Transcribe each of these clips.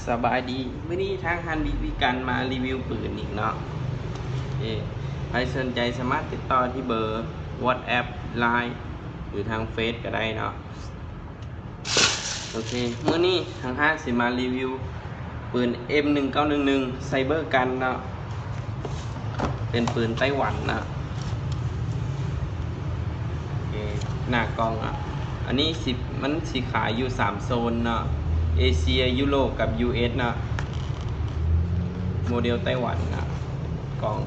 ສະບາຍດີ, ມື້ນີ້ທາງຮ້ານບີບີກັນມາຣີວິວປືນອີກເນາະ. ເອີ ໃຜສົນໃຈສາມາດຕິດຕໍ່ທີ່ເບີ WhatsApp, Line ຫຼືທາງເຟສກໍໄດ້ເນາະ. ໂອເຄ ມື້ນີ້ທາງຮ້ານຊິມາຣີວິວປືນ ເອັມໜຶ່ງເກົ້າໜຶ່ງໜຶ່ງ Cyber Gun ເນາະ, ເປັນປືນໄຕ້ຫວັນເນາະ. ໂອເຄ ໜ້າກ່ອງເນາະ, ອັນນີ້ຊິ ມັນຊິຂາຍຢູ່ສາມໂຊນເນາະ, ເອເຊຍ, ຢູໂຣບ ກັບ ຢູເອສເນາະ. ໂມເດວໄຕ້ຫວັນເນາະ ກ່ອງ.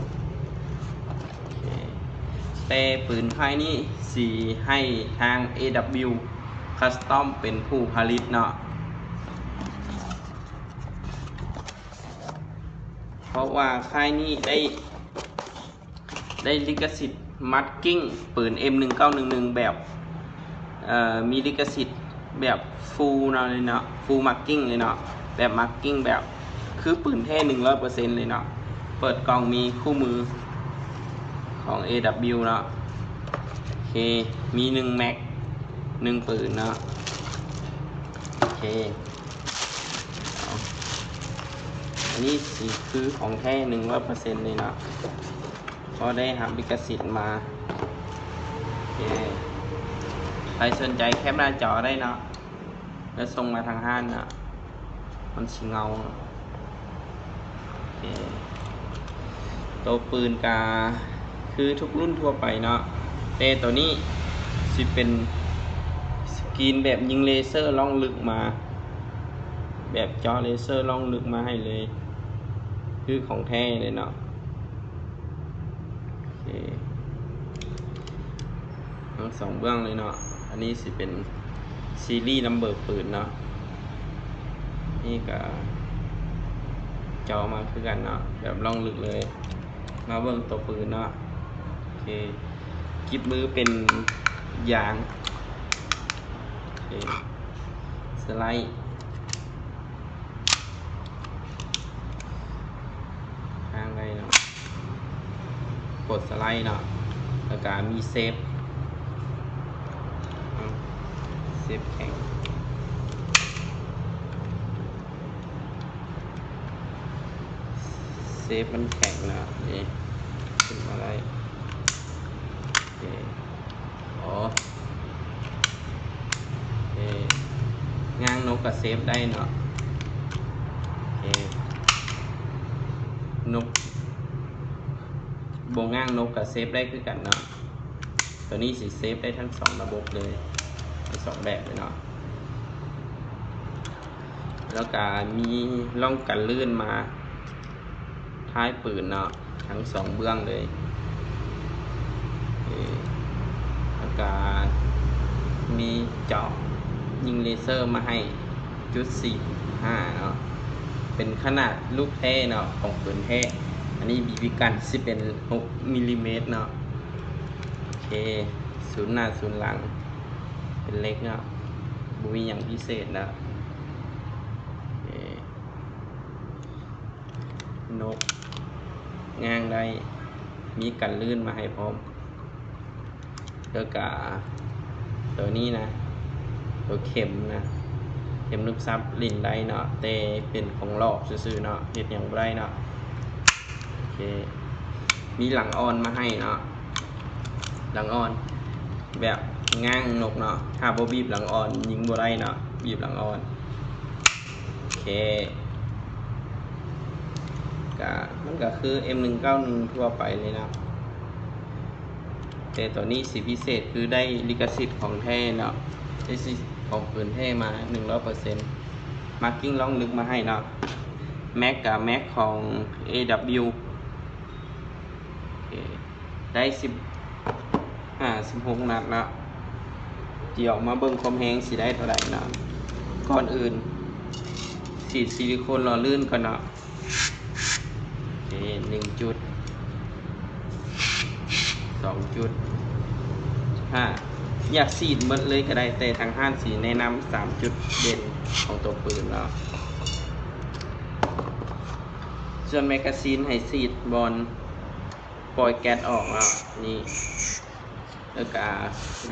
ໂອເຄ ແຕ່ປືນພາຍນີ້ຊິໃຫ້ທາງ ເອດັບເບິນຢູ Custom ເປັນຜູ້ຜະລິດເນາະ, ເພາະວ່າຄ້າຍນີ້ໄດ້ ໄດ້ລິຂະສິດ marking ປືນ ເອັມໜຶ່ງເກົ້າໜຶ່ງໜຶ່ງ ແບບ ເອີ ມີລິຂະສິດແບບ full ເນາະ ເລີຍເນາະ, full marking ເລີຍເນາະ, ແບບ marking ແບບຄືປືນແທ້ໜຶ່ງຮ້ອຍເປີເຊັນເລີຍເນາະ. ເປີດກ່ອງມີຄູ່ມືຂອງ ເອດັບເບິນຢູ ເນາະ. ໂອເຄ ມີໜຶ່ງແມັກ ໜຶ່ງປືນເນາະ. ໂອເຄ ເອົາ ອັນນີ້ຊິຄືຂອງແທ້ໜຶ່ງຮ້ອຍເປີເຊັນເລີຍເນາະ, ເພາະໄດ້ຮັບລິຂະສິດມາ. ໂອເຄ ໃຜສົນໃຈແຄປໜ້າຈໍໄດ້ເນາະ ແລ້ວສົ່ງມາທາງຮ້ານເນາະ, ມັນຊິເງົາ. ໂອເຄ ໂຕປືນກະຄືທຸກລຸ້ນທົ່ວໄປເນາະ, ແຕ່ໂຕນີ້ຊິເປັນສະກຣີນແບບຍິງເລເຊີລ່ອງເລິກມາ, ແບບເຈາະເລເຊີລ່ອງເລິກມາໃຫ້ເລີຍ, ຄືຂອງແທ້ເລີຍເນາະ. ໂອເຄ ທັງສອງເບື້ອງເລີຍເນາະ. ອັນນີ້ຊິເປັນ serial number ປືນເນາະ, ນີ້ກະເຈາະມາຄືກັນເນາະ ແບບລ່ອງເລິກເລີຍ. ມາເບິ່ງໂຕປືນເນາະ. ໂອເຄ ກິບມືເປັນຢາງ. ໂອເຄ ສະໄລ ທາງໃດເນາະ ກົດສະໄລເນາະ, ແລ້ວກະມີເຊຟ ເຊຟແຂງ ເຊຟມັນແຂງເນາະ. ນີ້ຂຶ້ນມາໄດ້. ໂອເຄ ອໍ ໂອເຄ ງ່າງນົກກະເຊຟໄດ້ເນາະ. ໂອເຄ ນົກບໍ່ງ່າງນົກກະເຊຟໄດ້ຄືກັນເນາະ. ໂຕນີ້ຊິເຊຟໄດ້ທັງສອງລະບົບເລີຍ ທັງສອງແບບເລີຍເນາະ. ແລ້ວກະມີຮ່ອງກັນລື່ນມາ ທ້າຍປືນເນາະ ທັງສອງເບື້ອງເລີຍ. ເອີ ແລ້ວກະມີເຈາະຍິງເລເຊີມາໃຫ້ ຈຸດສີ່ຫ້າເນາະ, ເປັນຂະໜາດລູກແທ້ເນາະ ຂອງປືນແທ້. ອັນນີ້ບີບີກັນຊິເປັນຫົກມິລລີແມັດເນາະ. ໂອເຄ ສູນໜ້າສູນຫຼັງເປັນເຫຼັກເນາະ, ບໍ່ມີຫຍັງພິເສດເນາະ. ເອີ ນົກ ງ່າງໄດ້ ມີກັນລື່ນມາໃຫ້ພ້ອມ. ແລ້ວກະໂຕນີ້ນະ ໂຕເຂັມນະ ເຂັມລູກຊັບຫຼິ້ນໄດ້ເນາະ, ແຕ່ເປັນຂອງຫຼອກຊື່ໆເນາະ, ເຮັດຫຍັງບໍ່ໄດ້ເນາະ. ໂອເຄ ມີຫຼັງອ່ອນມາໃຫ້ເນາະ, ຫຼັງອ່ອນ ແບບງ່າງນົກເນາະ, ຖ້າບໍ່ບີບຫຼັງອ່ອນຍິງບໍ່ໄດ້ເນາະ, ບີບຫຼັງອ່ອນ. ໂອເຄ ກະ ມັນກະຄື ເອັມໜຶ່ງເກົ້າໜຶ່ງ ທົ່ວໄປເລີຍເນາະ, ແຕ່ໂຕນີ້ຊິພິເສດຄືໄດ້ລິຂະສິດຂອງແທ້ເນາະ, ໄດ້ສິດຂອງປືນແທ້ມາ ໜຶ່ງຮ້ອຍເປີເຊັນ, ມາກກິ້ງລ່ອງເລິກມາໃຫ້ເນາະ. ແມັກກະແມັກຂອງ ເອດັບເບິນຢູ ໂອເຄ ໄດ້ສິບຫ້າ ສິບຫົກນັດເນາະ. ດຽວມາເບິ່ງຄວາມແຮງຊິໄດ້ເທົ່າໃດເນາະ. ກ່ອນອື່ນສີດຊິລິໂຄນຫຼໍ່ລື່ນກ່ອນເນາະ. ໂອເຄ ໜຶ່ງຈຸດ ສອງຈຸດ ຫ້າ ຢາກສີດໝົດເລີຍກໍໄດ້, ແຕ່ທາງຮ້ານຊິແນະນຳສາມຈຸດເດັ່ນຂອງຕົວປືນເນາະ. ສ່ວນແມກກາຊີນໃຫ້ສີດບ່ອນ ປ່ອຍແກັດອອກເນາະ ນີ້ ແລ້ວກະ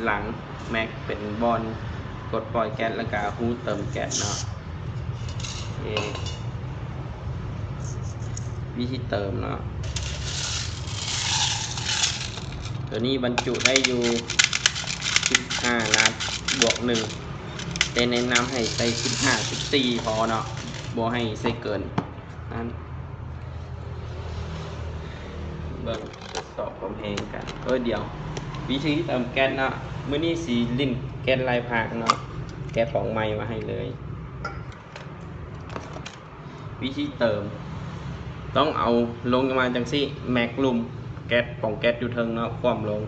ຫຼັງແມັກເປັນບ່ອນກົດປ່ອຍແກັດ ແລ້ວກະຮູເຕີມແກັດເນາະ. ເອ ວິທີເຕີມເນາະ ໂຕນີ້ບັນຈຸໄດ້ຢູ່ສິບຫ້ານັດບວກໜຶ່ງ ແຕ່ແນະນຳໃຫ້ໃສ່ສິບຫ້າ ສິບສີ່ພໍເນາະ ບໍ່ໃຫ້ໃສ່ເກີນນັ້ນ. ເບິ່ງ ທົດສອບຄວາມແຮງກັນ. ໂອ້ຍ ດຽວ ວິທີເຕີມແກັດເນາະ ມື້ນີ້ຊິຫຼິ້ນແກັດລາຍພາງເນາະ ແກະປ່ອງໃໝ່ມາໃຫ້ເລີຍ. ວິທີເຕີມ ຕ້ອງເອົາລົງມາຈັ່ງຊີ້ ແມັກລຸ່ມ ແກັດ ປ່ອງແກັດຢູ່ເທິງເນາະ ຂວ້ຳລົງ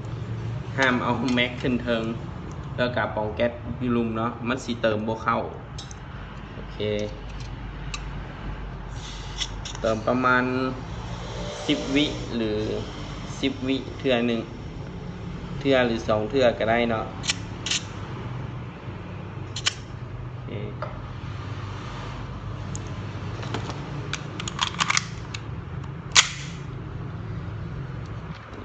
ຫ້າມເອົາແມັກຂຶ້ນເທິງ ແລ້ວກະປ່ອງແກັດຢູ່ລຸ່ມເນາະ ມັນຊິເຕີມບໍ່ເຂົ້າ. ໂອເຄ ເຕີມປະມານສິບວິ ຫຼື ສິບວິເທື່ອໜຶ່ງ ເທື່ອ ຫຼື ສອງເທື່ອກະໄດ້ເນາະ. ໂອເຄ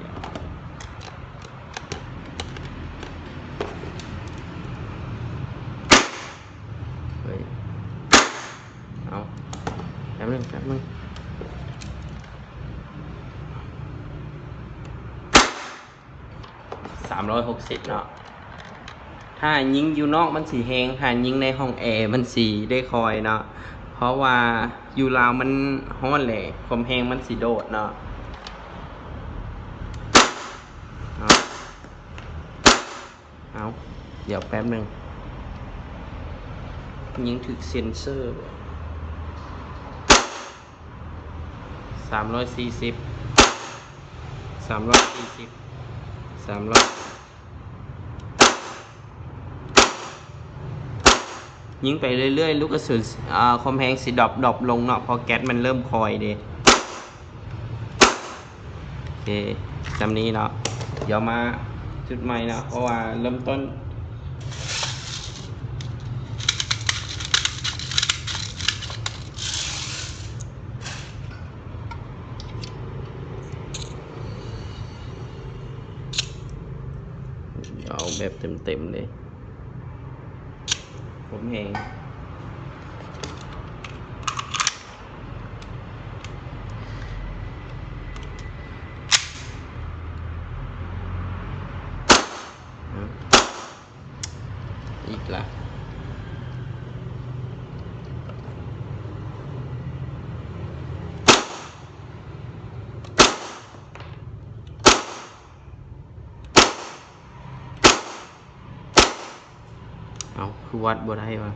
ເອີຍ ເອົາ ແປັບໜຶ່ງ ແປັບໜຶ່ງ ສາມຮ້ອຍຫົກສິບເນາະ. ຖ້າຍິງຢູ່ນອກມັນຊິແຮງ ຖ້າຍິງໃນຫ້ອງແອມັນຊິໄດ້ຄ່ອຍເນາະ ເພາະວ່າຢູ່ລາວມັນຮ້ອນແຫຼະ ຄວາມແຮງມັນຊິໂດດເນາະ. ເອົາ ເອົາ ດຽວແປັບໜຶ່ງ ຍິງຖືກເຊັນເຊີ ສາມຮ້ອຍສີ່ສິບ ສາມຮ້ອຍສີ່ສິບ ສາມຮ້ອຍ ຍິງໄປເລື້ອຍໆ ລູກກະສຸນ ອາ ຄວາມແຮງຊິດຣອບ ດຣອບລົງເນາະ ເພາະແກັດມັນເລີ່ມຄ່ອຍເດ້. ໂອເຄ ສ່ຳນີ້ເນາະ ດຽວມາຈຸດໃໝ່ເນາະ ເພາະວ່າເລີ່ມຕົ້ນ ເອົາແບບເຕັມໆເລີຍ ຄວາມແຮງ. ອີກລະ ເອົາ ຄືວັດບໍ່ໄດ້ວະ?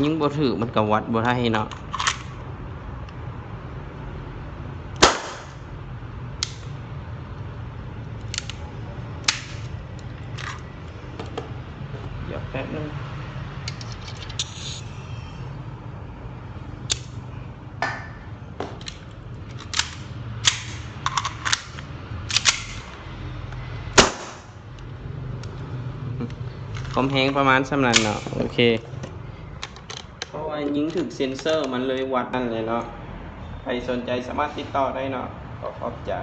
ຍິງບໍ່ຖືກ ມັນກະວັດບໍ່ໄດ້ເນາະ. ດຽວແປັບໜຶ່ງ. ຄວາມແຮງປະມານສ່ຳນັ້ນເນາະ. ໂອເຄ ເພາະວ່າຍິງຖືກເຊັນເຊີ ມັນເລີຍວັດນັ້ນແຫຼະເນາະ. ໃຜສົນໃຈສາມາດຕິດຕໍ່ໄດ້ເນາະ. ຂໍຂອບໃຈ.